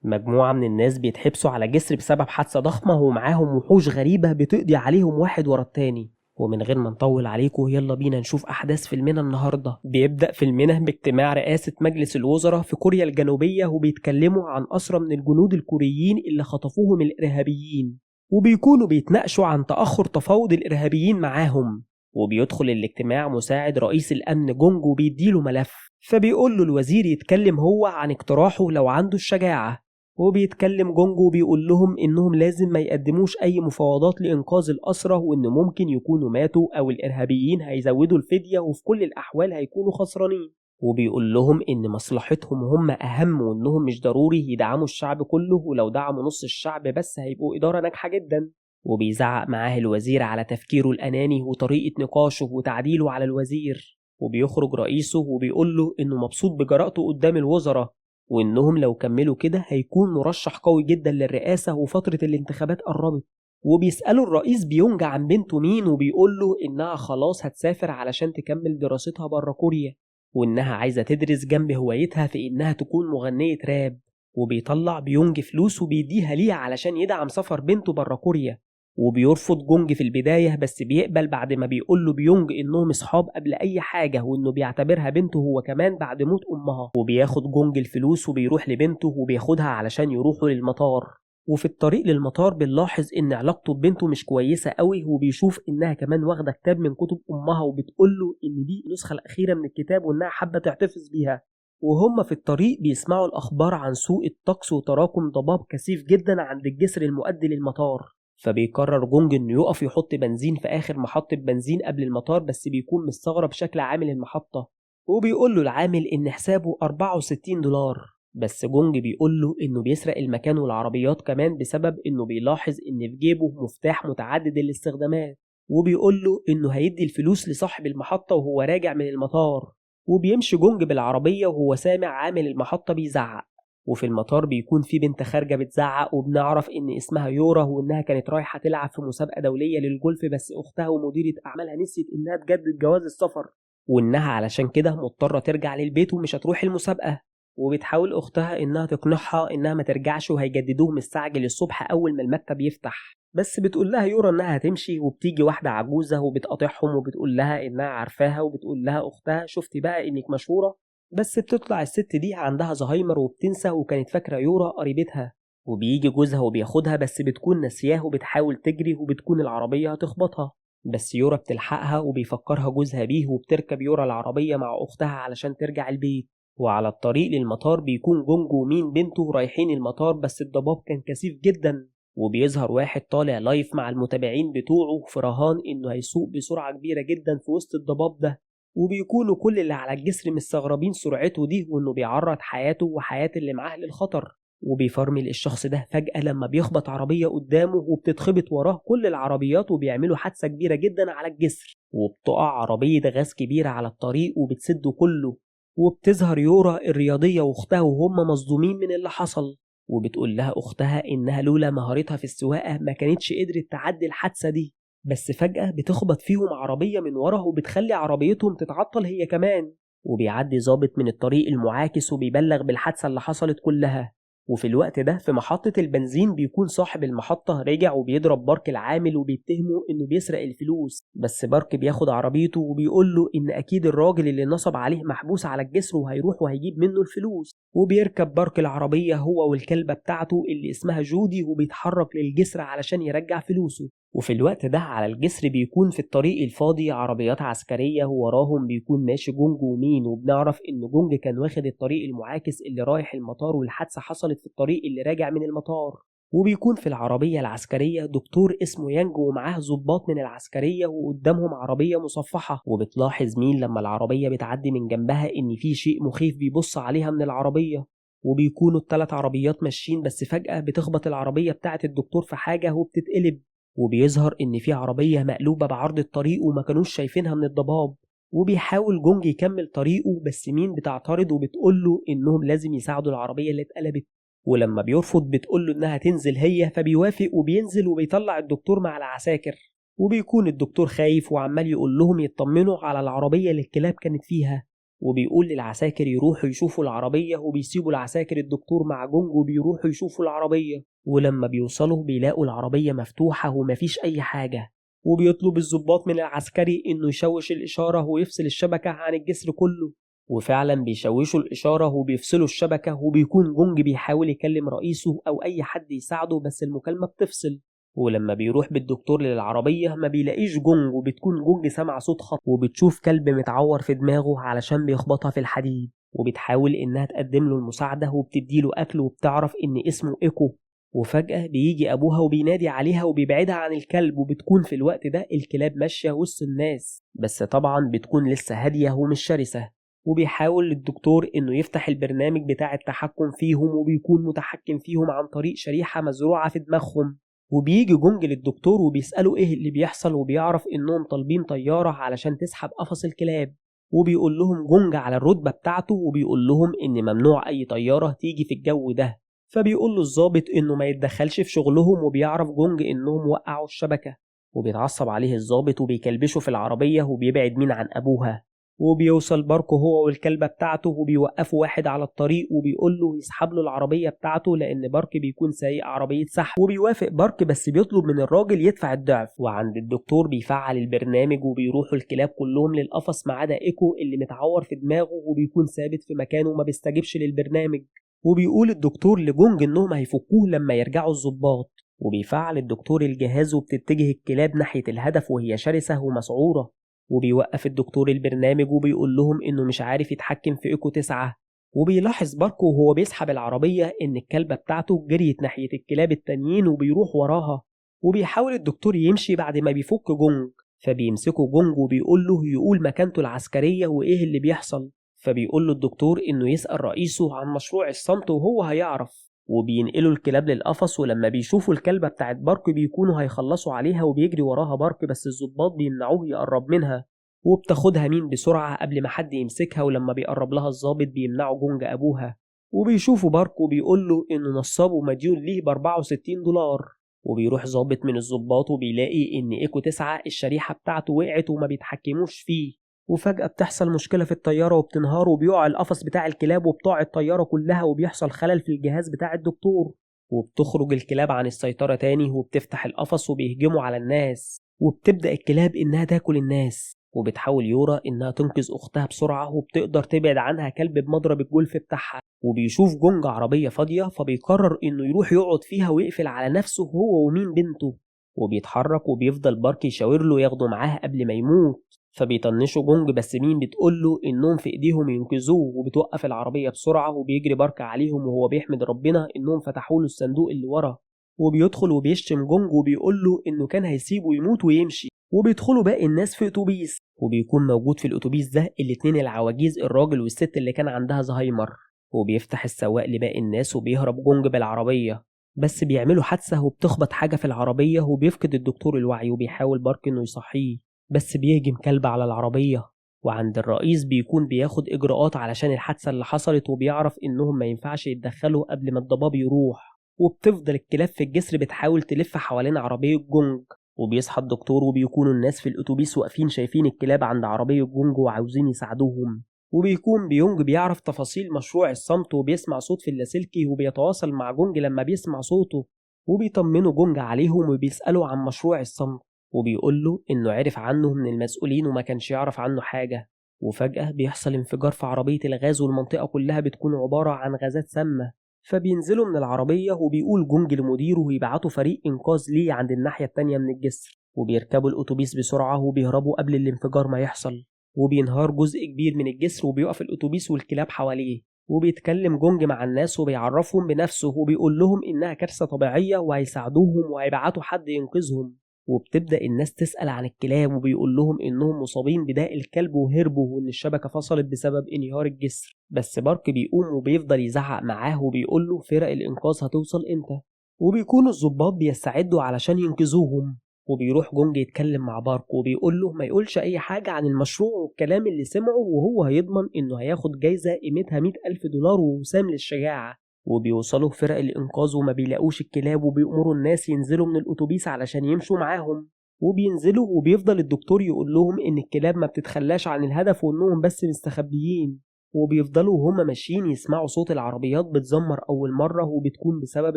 مجموعة من الناس بيتحبسوا على جسر بسبب حادثة ضخمة ومعاهم وحوش غريبة بتقضي عليهم واحد ورا التاني. ومن غير ما نطول عليكم يلا بينا نشوف أحداث فيلمنا النهاردة. بيبدأ فيلمنا باجتماع رئاسة مجلس الوزراء في كوريا الجنوبية، وبيتكلموا عن أسرى من الجنود الكوريين اللي خطفوهم الإرهابيين، وبيكونوا بيتناقشوا عن تأخر تفاوض الإرهابيين معاهم. وبيدخل الاجتماع مساعد رئيس الأمن جونج وبيديله ملف، فبيقول له الوزير يتكلم هو عن اقتراحه لو عنده الشجاعة. وبيتكلم جونج وبيقول لهم إنهم لازم ما يقدموش أي مفاوضات لإنقاذ الأسرى، وإن ممكن يكونوا ماتوا أو الإرهابيين هيزودوا الفدية، وفي كل الأحوال هيكونوا خسرانين. وبيقول لهم إن مصلحتهم هم أهم، وإنهم مش ضروري يدعموا الشعب كله، ولو دعموا نص الشعب بس هيبقوا إدارة ناجحة جدا. وبيزعق معاه الوزير على تفكيره الأناني وطريقة نقاشه وتعديله على الوزير. وبيخرج رئيسه وبيقول له إنه مبسوط بجرأته قدام الوزراء، وإنهم لو كملوا كده هيكون مرشح قوي جدا للرئاسة وفترة الانتخابات قربت. وبيسأله الرئيس بيونج عن بنته مين، وبيقول له إنها خلاص هتسافر علشان تكمل دراستها بره كوريا، وإنها عايزة تدرس جنب هوايتها في إنها تكون مغنية راب. وبيطلع بيونج فلوس وبيديها ليه علشان يدعم سفر بنته بره كوريا. وبيرفض جونج في البداية، بس بيقبل بعد ما بيقول له بيونج إنهم أصحاب قبل أي حاجة، وإنه بيعتبرها بنته هو كمان بعد موت أمها. وبياخد جونج الفلوس وبيروح لبنته وبياخدها علشان يروحوا للمطار. وفي الطريق للمطار بنلاحظ إن علاقته ببنته مش كويسة قوي، وبيشوف إنها كمان واخدة كتاب من كتب أمها، وبتقول له إن دي النسخة الأخيرة من الكتاب وإنها حابة تحتفظ بيها. وهم في الطريق بيسمعوا الأخبار عن سوء الطقس وتراكم ضباب كثيف جدا عند الجسر المؤدي للمطار. فبيقرر جونج انه يقف يحط بنزين في اخر محطة بنزين قبل المطار، بس بيكون مستغرب شكل عامل المحطة، وبيقول له العامل ان حسابه $64. بس جونج بيقول له انه بيسرق المكان والعربيات كمان بسبب انه بيلاحظ ان في جيبه مفتاح متعدد الاستخدامات، وبيقول له انه هيدي الفلوس لصاحب المحطة وهو راجع من المطار. وبيمشي جونج بالعربية وهو سامع عامل المحطة بيزعق. وفي المطار بيكون في بنت خارجة بتزعق، وبنعرف إن اسمها يورا، وإنها كانت رايحة تلعب في مسابقة دولية للجولف، بس أختها ومديرة أعمالها نسيت إنها تجدد جواز السفر، وإنها علشان كده مضطرة ترجع للبيت ومش هتروح المسابقة. وبتحاول أختها إنها تقنعها إنها ما ترجعش وهيجددوه مستعجل الصبح أول ما المكتب يفتح، بس بتقول لها يورا إنها هتمشي. وبتيجي واحدة عجوزة وبتقاطعهم وبتقول لها إنها عارفاها، وبتقول لها أختها شفتي بقى إنك مشهورة، بس بتطلع الست دي عندها زهايمر وبتنسى، وكانت فاكرة يورا قريبتها. وبيجي جوزها وبياخدها، بس بتكون ناسياه وبتحاول تجري وبتكون العربية هتخبطها، بس يورا بتلحقها وبيفكرها جوزها بيه، وبتركب يورا العربية مع أختها علشان ترجع البيت. وعلى الطريق للمطار بيكون جونج ومين بنته رايحين المطار، بس الضباب كان كثيف جدا، وبيظهر واحد طالع live مع المتابعين بتوعه في رهان إنه هيسوق بسرعة كبيرة جدا في وسط الضباب ده. وبيكونوا كل اللي على الجسر مستغربين سرعته دي، وإنه بيعرض حياته وحياة اللي معاه للخطر. وبيفرمل الشخص ده فجأة لما بيخبط عربية قدامه، وبتتخبط وراه كل العربيات وبيعملوا حادثة كبيرة جدا على الجسر، وبتقع عربية غاز كبيرة على الطريق وبتسده كله. وبتظهر يورا الرياضية وأختها وهم مصدومين من اللي حصل، وبتقول لها أختها إنها لولا مهارتها في السواقة ما كانتش قدرت تعدي الحادثة دي. بس فجأة بتخبط فيهم عربية من ورا وبتخلي عربيتهم تتعطل هي كمان. وبيعدي ظابط من الطريق المعاكس وبيبلغ بالحادثة اللي حصلت كلها. وفي الوقت ده في محطة البنزين بيكون صاحب المحطة رجع وبيضرب بارك العامل وبيتهمه إنه بيسرق الفلوس، بس بارك بياخد عربيته وبيقول له إن أكيد الراجل اللي نصب عليه محبوس على الجسر وهيروح وهيجيب منه الفلوس. وبيركب بارك العربية هو والكلبة بتاعته اللي اسمها جودي، وبيتحرك للجسر علشان يرجع فلوسه. وفي الوقت ده على الجسر بيكون في الطريق الفاضي عربيات عسكرية، ووراهم بيكون ماشي جونج ومين. وبنعرف إن جونج كان واخد الطريق المعاكس اللي رايح المطار، والحادثة حصلت في الطريق اللي راجع من المطار. وبيكون في العربية العسكرية دكتور اسمه يانج ومعاه ضباط من العسكرية، وقدامهم عربية مصفحة. وبتلاحظ مين لما العربية بتعدي من جنبها إن في شيء مخيف بيبص عليها من العربية. وبيكونوا الثلاث عربيات ماشيين، بس فجأة بتخبط العربية بتاعة الدكتور في حاجة وبتتقلب، وبيظهر إن في عربية مقلوبة بعرض الطريق وما كانوش شايفينها من الضباب. وبيحاول جونج يكمل طريقه، بس مين بتعترض وبتقوله إنهم لازم يساعدوا العربية اللي اتقلبت. ولما بيرفض بتقوله إنها تنزل هي، فبيوافق وبينزل وبيطلع الدكتور مع العساكر. وبيكون الدكتور خايف وعمال يقول لهم يطمنوا على العربية اللي الكلاب كانت فيها. وبيقول للعساكر يروحوا يشوفوا العربية، وبيسيبوا العساكر الدكتور مع جونج وبيروحوا يشوفوا العربية. ولما بيوصلوا بيلاقوا العربية مفتوحة ومفيش أي حاجة، وبيطلب الضباط من العسكري إنه يشوش الإشارة ويفصل الشبكة عن الجسر كله، وفعلا بيشوشوا الإشارة وبيفصلوا الشبكة. وبيكون جونج بيحاول يكلم رئيسه أو أي حد يساعده، بس المكالمة بتفصل. ولما بيروح بالدكتور للعربية ما بيلاقيش جونج، وبتكون جونج سمع صوت خط وبتشوف كلب متعور في دماغه علشان بيخبطها في الحديد، وبتحاول إنها تقدم له المساعدة وبتديله أكل وبتعرف إن اسمه إيكو. وفجأة بيجي أبوها وبينادي عليها وبيبعدها عن الكلب، وبتكون في الوقت ده الكلاب ماشية وسط الناس، بس طبعا بتكون لسه هادية ومش شرسة. وبيحاول الدكتور إنه يفتح البرنامج بتاع التحكم فيهم، وبيكون متحكم فيهم عن طريق شريحة مزروعة في دماغهم. وبيجي جونج للدكتور وبيسأله إيه اللي بيحصل، وبيعرف إنهم طالبين طيارة علشان تسحب قفص الكلاب. وبيقول لهم جونج على الرتبة بتاعته، وبيقول لهم إن ممنوع أي طيارة تيجي في الجو ده. فبيقول له الضابط إنه ما يتدخلش في شغلهم، وبيعرف جونج إنهم وقعوا الشبكة. وبيتعصب عليه الضابط وبيكلبشه في العربية وبيبعد مين عن أبوها. وبيوصل باركو هو والكلبة بتاعته وبيوقفوا واحد على الطريق وبيقول له يسحب له العربية بتاعته لأن بارك بيكون سايق عربية سحب. وبيوافق بارك بس بيطلب من الراجل يدفع الضعف. وعند الدكتور بيفعل البرنامج وبيروحوا الكلاب كلهم للقفص ما عدا إيكو اللي متعور في دماغه وبيكون ثابت في مكانه وما بيستجبش للبرنامج. وبيقول الدكتور لجونج إنهم هيفكوه لما يرجعوا الضباط. وبيفعل الدكتور الجهاز وبتتجه الكلاب ناحية الهدف وهي شرسة ومسعورة. وبيوقف الدكتور البرنامج وبيقول لهم إنه مش عارف يتحكم في إيكو 9. وبيلاحظ باركو وهو بيسحب العربية إن الكلبة بتاعته جريت ناحية الكلاب التانيين وبيروح وراها. وبيحاول الدكتور يمشي بعد ما بيفك جونج، فبيمسكه جونج وبيقول له يقول مكانته العسكرية وإيه اللي بيحصل. فبيقول له الدكتور إنه يسأل رئيسه عن مشروع الصمت وهو هيعرف. وبينقلوا الكلاب للقفص، ولما بيشوفوا الكلبة بتاعت بارك بيكونوا هيخلصوا عليها وبيجري وراها بارك، بس الضباط بيمنعوه يقرب منها. وبتاخدها مين بسرعة قبل ما حد يمسكها، ولما بيقرب لها الضابط بيمنعوا جونج أبوها. وبيشوفوا بارك وبيقول له إنه نصابه مديون ليه ب64 دولار. وبيروح ضابط من الضباط وبيلاقي إن إيكو 9 الشريحة بتاعته وقعت وما بيتحكموش فيه. وفجأة بتحصل مشكلة في الطيارة وبتنهار وبيقع القفص بتاع الكلاب وبتقع الطيارة كلها، وبيحصل خلل في الجهاز بتاع الدكتور. وبتخرج الكلاب عن السيطرة تاني وبتفتح القفص وبيهجموا على الناس، وبتبدأ الكلاب إنها تاكل الناس. وبتحاول يورا إنها تنقذ أختها بسرعة وبتقدر تبعد عنها كلب بمضرب الجولف بتاعها. وبيشوف جونج عربية فاضية فبيقرر إنه يروح يقعد فيها ويقفل على نفسه هو ومين بنته. وبيتحرك وبيفضل بارك يشاور له ياخده معاه قبل ما يموت، فبيطنشوا جونج، بس مين بتقول له إنهم في إيديهم ينقذوه. وبتوقف العربية بسرعة وبيجري بارك عليهم وهو بيحمد ربنا إنهم فتحوا له الصندوق اللي ورا. وبيدخل وبيشتم جونج وبيقول له إنه كان هيسيبه يموت ويمشي. وبيدخلوا باقي الناس في أتوبيس، وبيكون موجود في الأتوبيس ده الاتنين العواجيز الراجل والست اللي كان عندها زهايمر. وبيفتح السواق لباقي الناس وبيهرب جونج بالعربية، بس بيعملوا حادثة وبتخبط حاجة في العربية وبيفقد الدكتور الوعي. وبيحاول بارك إنه يصحيه بس بيهجم كلب على العربية. وعند الرئيس بيكون بياخد إجراءات علشان الحادثة اللي حصلت، وبيعرف إنهم ما ينفعش يتدخلوا قبل ما الضباب يروح. وبتفضل الكلاب في الجسر بتحاول تلف حوالين عربية جونج. وبيصحى الدكتور وبيكونوا الناس في الأتوبيس واقفين شايفين الكلاب عند عربية جونج وعاوزين يساعدوهم. وبيكون بيونج بيعرف تفاصيل مشروع الصمت وبيسمع صوت في اللاسلكي وبيتواصل مع جونج لما بيسمع صوته. وبيطمنوا جونج عليهم وبيسألوا عن مشروع الصمت، وبيقول له إنه عرف عنه من المسؤولين وما كانش يعرف عنه حاجة. وفجأة بيحصل انفجار في عربية الغاز والمنطقة كلها بتكون عبارة عن غازات سامة. فبينزلوا من العربية وبيقول جونج لمديره يبعتوا فريق إنقاذ ليه عند الناحية التانية من الجسر. وبيركبوا الأتوبيس بسرعة وبيهربوا قبل الانفجار ما يحصل. وبينهار جزء كبير من الجسر وبيقف الأتوبيس والكلاب حواليه. وبيتكلم جونج مع الناس وبيعرفهم بنفسه وبيقول لهم إنها كارثة طبيعية وهيساعدوهم وهيبعتوا حد ينقذهم. وبتبدأ الناس تسأل عن الكلاب وبيقول لهم إنهم مصابين بداء الكلب وهربوا وإن الشبكة فصلت بسبب انهيار الجسر. بس بارك بيقوم وبيفضل يزعق معاه وبيقول له فرق الإنقاذ هتوصل إمتى. وبيكونوا الضباط بيستعدوا علشان ينقذوهم. وبيروح جونج يتكلم مع بارك وبيقول له ما يقولش أي حاجة عن المشروع والكلام اللي سمعه، وهو هيضمن إنه هياخد جايزة قيمتها 100,000 دولار ووسام للشجاعة. وبيوصلوا فرق الإنقاذ وما بيلاقوش الكلاب وبيأمروا الناس ينزلوا من الأتوبيس علشان يمشوا معاهم. وبينزلوا وبيفضل الدكتور يقول لهم إن الكلاب ما بتتخلاش عن الهدف وإنهم بس مستخبيين. وبيفضلوا وهما ماشيين يسمعوا صوت العربيات بتزمر أول مرة وبتكون بسبب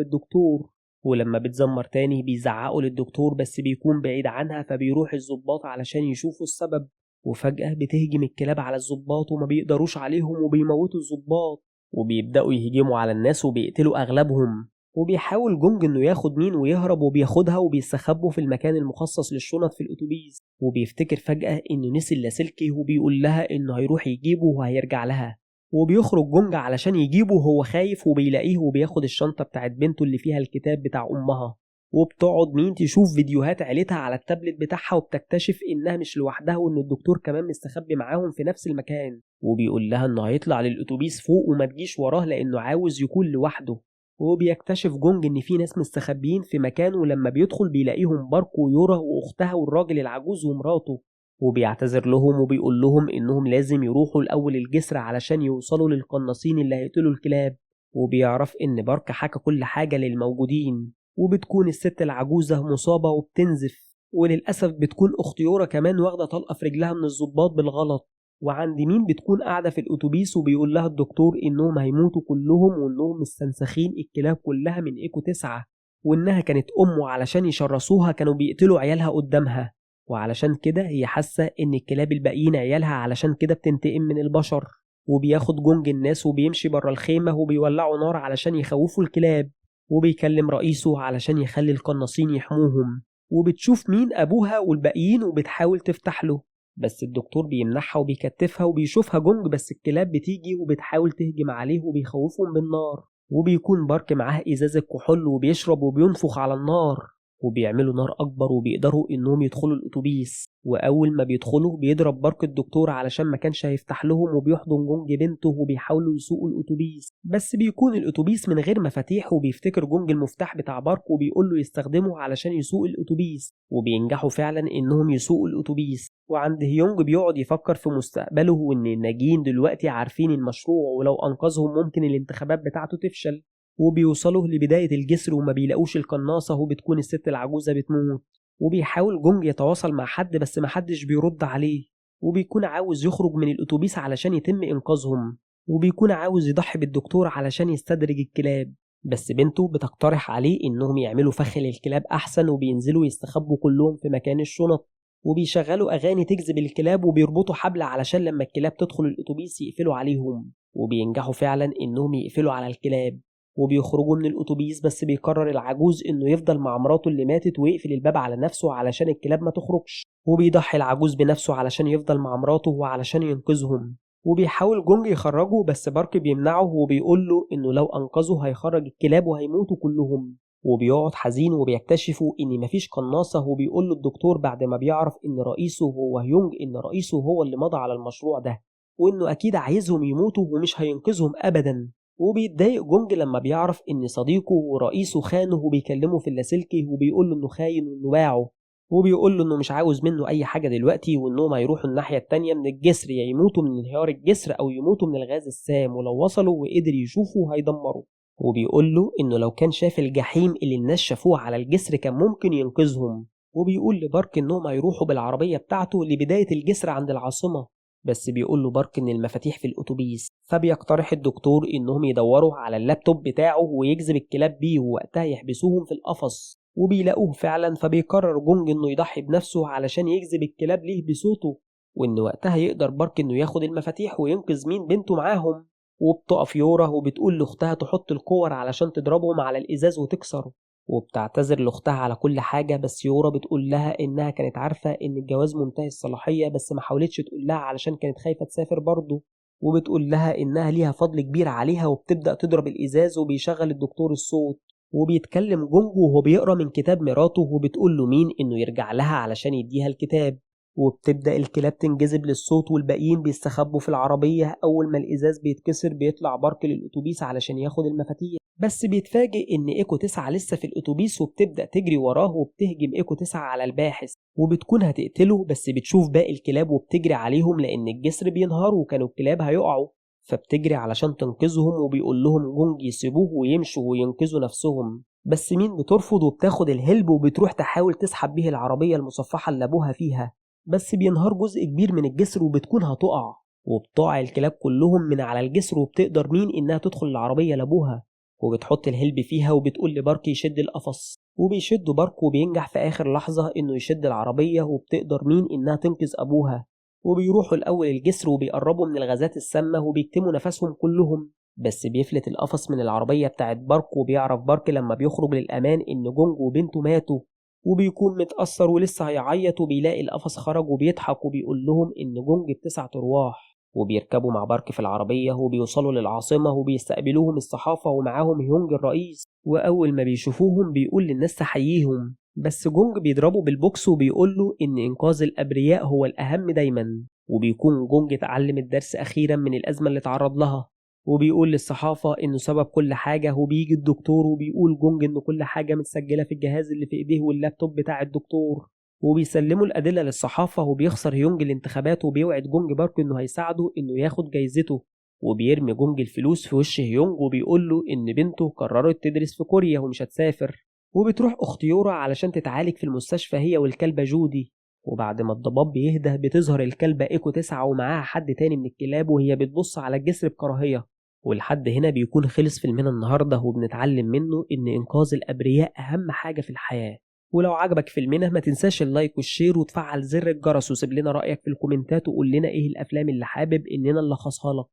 الدكتور، ولما بتزمر تاني بيزعقوا للدكتور بس بيكون بعيد عنها، فبيروح الضباط علشان يشوفوا السبب. وفجأة بتهجم الكلاب على الضباط وما بيقدروش عليهم وبيموتوا الضباط، وبيبدأوا يهجموا على الناس وبيقتلوا أغلبهم. وبيحاول جونج إنه ياخد مين ويهرب، وبياخدها وبيستخبوا في المكان المخصص للشنط في الأتوبيس. وبيفتكر فجأة إنه نسي اللاسلكي وبيقول لها إنه هيروح يجيبه وهيرجع لها. وبيخرج جونج علشان يجيبه وهو خايف، وبيلاقيه وبياخد الشنطة بتاعت بنته اللي فيها الكتاب بتاع أمها. وبتقعد مين تشوف فيديوهات عيلتها على التابلت بتاعها، وبتكتشف إنها مش لوحدها وإن الدكتور كمان مستخبي معاهم في نفس المكان. وبيقول لها إنه هيطلع للأتوبيس فوق وما تجيش وراه لأنه عاوز يكون لوحده. وبيكتشف جونج إن في ناس مستخبيين في مكانه، ولما بيدخل بيلاقيهم بارك ويورا وأختها والراجل العجوز ومراته. وبيعتذر لهم وبيقول لهم إنهم لازم يروحوا الأول الجسر علشان يوصلوا للقناصين اللي هيقتلوا الكلاب. وبيعرف إن بارك حكى كل حاجة للموجودين، وبتكون الست العجوزة مصابة وبتنزف، وللأسف بتكون أخت يورا كمان واخدة طلقة في رجلها من الضباط بالغلط. وعند مين بتكون قاعدة في الأتوبيس وبيقول لها الدكتور إنهم هيموتوا كلهم وإنهم مستنسخين الكلاب كلها من إيكو 9، وإنها كانت أمه علشان يشرسوها كانوا بيقتلوا عيالها قدامها، وعلشان كده هي حاسة إن الكلاب الباقيين عيالها، علشان كده بتنتقم من البشر. وبياخد جونج الناس وبيمشي بره الخيمة وبيولعوا نار علشان يخوفوا الكلاب، وبيكلم رئيسه علشان يخلي القناصين يحموهم. وبتشوف مين أبوها والباقيين وبتحاول تفتح له، بس الدكتور بيمنعها وبيكتفها وبيشوفها جونج، بس الكلاب بتيجي وبتحاول تهجم عليه وبيخوفهم بالنار. وبيكون بارك معاه إزازة كحول وبيشرب وبينفخ على النار، وبيعملوا نار أكبر وبيقدروا إنهم يدخلوا الأتوبيس. وأول ما بيدخلوا بيضرب بارك الدكتور علشان ما كانش هيفتح لهم، وبيحضن جونج بنته وبيحاولوا يسوقوا الأتوبيس، بس بيكون الأتوبيس من غير مفاتيح. وبيفتكر جونج المفتاح بتاع بارك وبيقول له يستخدمه علشان يسوق الأتوبيس، وبينجحوا فعلا إنهم يسوقوا الأتوبيس. وعند هيونج بيقعد يفكر في مستقبله وإن الناجين دلوقتي عارفين المشروع، ولو أنقذهم ممكن الانتخابات بتاعته تفشل. وبيوصلوا لبداية الجسر وما بيلاقوش القناصة، وبتكون الست العجوزة بتموت. وبيحاول جونج يتواصل مع حد بس محدش بيرد عليه، وبيكون عاوز يخرج من الأتوبيس علشان يتم إنقاذهم، وبيكون عاوز يضحي بالدكتور علشان يستدرج الكلاب، بس بنته بتقترح عليه إنهم يعملوا فخ للكلاب أحسن، وبينزلوا يستخبوا كلهم في مكان الشنط، وبيشغلوا أغاني تجذب الكلاب، وبيربطوا حبل علشان لما الكلاب تدخل الأتوبيس يقفلوا عليهم، وبينجحوا فعلا إنهم يقفلوا على الكلاب. وبيخرجوا من الأتوبيس، بس بيقرر العجوز إنه يفضل مع مراته اللي ماتت ويقفل الباب على نفسه علشان الكلاب ما تخرجش. وبيضحي العجوز بنفسه علشان يفضل مع مراته وعلشان ينقذهم. وبيحاول جونج يخرجه بس بارك بيمنعه وبيقول له إنه لو أنقذه هيخرج الكلاب وهيموتوا كلهم. وبيقعد حزين وبيكتشفوا إن مفيش قناصة، وبيقول له الدكتور بعد ما بيعرف إن رئيسه هو هيونج إن رئيسه هو اللي مضى على المشروع ده، وإنه أكيد عايزهم يموتوا ومش هينقذهم أبدا. وبيتضايق جونج لما بيعرف إن صديقه ورئيسه خانه وبيكلمه في اللاسلكي وبيقول له إنه خاين وإنه باعه، وبيقول له إنه مش عاوز منه أي حاجة دلوقتي، وإنهم هيروحوا الناحية التانية من الجسر، يا يموتوا من انهيار الجسر أو يموتوا من الغاز السام، ولو وصلوا وقدر يشوفوا هيدمروا. وبيقول له إنه لو كان شاف الجحيم اللي الناس شافوه على الجسر كان ممكن ينقذهم. وبيقول لبارك إنهم هيروحوا بالعربية بتاعته لبداية الجسر عند العاصمة، بس بيقول له بارك إن المفاتيح في الأتوبيس، فبيقترح الدكتور إنهم يدوروا على اللابتوب بتاعه ويجذب الكلاب بيه ووقتها يحبسوهم في القفص، وبيلاقوه فعلا. فبيقرر جونج إنه يضحي بنفسه علشان يجذب الكلاب ليه بصوته، وإن وقتها يقدر بارك إنه ياخد المفاتيح وينقذ مين بنته معاهم. وبتقف يورا وبتقول لأختها تحط الكور علشان تضربهم على الإزاز وتكسره، وبتعتذر لأختها على كل حاجة، بس يورا بتقول لها إنها كانت عارفة إن الجواز منتهي الصلاحية، بس ما حاولتش تقول لها علشان كانت خايفة تسافر برضه، وبتقول لها إنها ليها فضل كبير عليها. وبتبدأ تضرب الإزاز وبيشغل الدكتور الصوت، وبيتكلم جونج وهو بيقرأ من كتاب مراته، وبتقول له مين إنه يرجع لها علشان يديها الكتاب. وبتبدأ الكلاب تنجذب للصوت والباقيين بيستخبوا في العربية. أول ما الإزاز بيتكسر بيطلع بارك للأتوبيس علشان ياخد المفاتيح، بس بيتفاجئ إن إيكو 9 لسه في الأتوبيس، وبتبدأ تجري وراه وبتهجم إيكو 9 على الباحث وبتكون هتقتله، بس بتشوف باقي الكلاب وبتجري عليهم لأن الجسر بينهار وكانوا الكلاب هيقعوا، فبتجري علشان تنقذهم. وبيقول لهم جونج يسيبوه ويمشوا وينقذوا نفسهم، بس مين بترفض وبتاخد الهلب وبتروح تحاول تسحب به العربية المصفحة اللي أبوها فيها، بس بينهار جزء كبير من الجسر وبتكون هتقع، وبتقع الكلاب كلهم من على الجسر، وبتقدر مين إنها تدخل العربية لأبوها، وبتحط الهلب فيها وبتقول لبارك يشد القفص، وبيشده بارك وبينجح في آخر لحظة إنه يشد العربية، وبتقدر مين إنها تنقذ أبوها. وبيروحوا الأول الجسر وبيقربوا من الغازات السامة وبيكتموا نفسهم كلهم، بس بيفلت القفص من العربية بتاعت بارك، وبيعرف بارك لما بيخرج للأمان إن جونج وبنته ماتوا، وبيكون متأثر ولسه هيعيط، وبيلاقي القفص خرج وبيضحك وبيقول لهم إن جونج ب9 أرواح. وبيركبوا مع بارك في العربية وبيوصلوا للعاصمة وبيستقبلوهم الصحافة ومعاهم هيونج الرئيس، وأول ما بيشوفوهم بيقول للناس تحييهم، بس جونج بيضربه بالبوكس وبيقول له إن إنقاذ الأبرياء هو الأهم دايما. وبيكون جونج اتعلم الدرس أخيرا من الأزمة اللي اتعرض لها، وبيقول للصحافة إنه سبب كل حاجة. وبيجي الدكتور وبيقول جونج إن كل حاجة متسجلة في الجهاز اللي في إيديه واللابتوب بتاع الدكتور، وبيسلموا الأدلة للصحافة. وبيخسر هيونج الانتخابات وبيوعد جونج بارك إنه هيساعده إنه ياخد جايزته، وبيرمي جونج الفلوس في وش هيونج وبيقول له إن بنته قررت تدرس في كوريا ومش هتسافر. وبتروح أخت يورا علشان تتعالج في المستشفى هي والكلبة جودي، وبعد ما الضباب بيهدى بتظهر الكلبة إيكو 9 ومعاها حد تاني من الكلاب، وهي بتبص على الجسر بكراهية. ولحد هنا بيكون خلص فيلمنا النهاردة، وبنتعلم منه إن إنقاذ الأبرياء أهم حاجة في الحياة. ولو عجبك فيلمنا ما تنساش ال like وال share وتفعل زر الجرس، وسيب لنا رأيك في الكومنتات وقول لنا إيه الأفلام اللي حابب إننا نلخصها لك.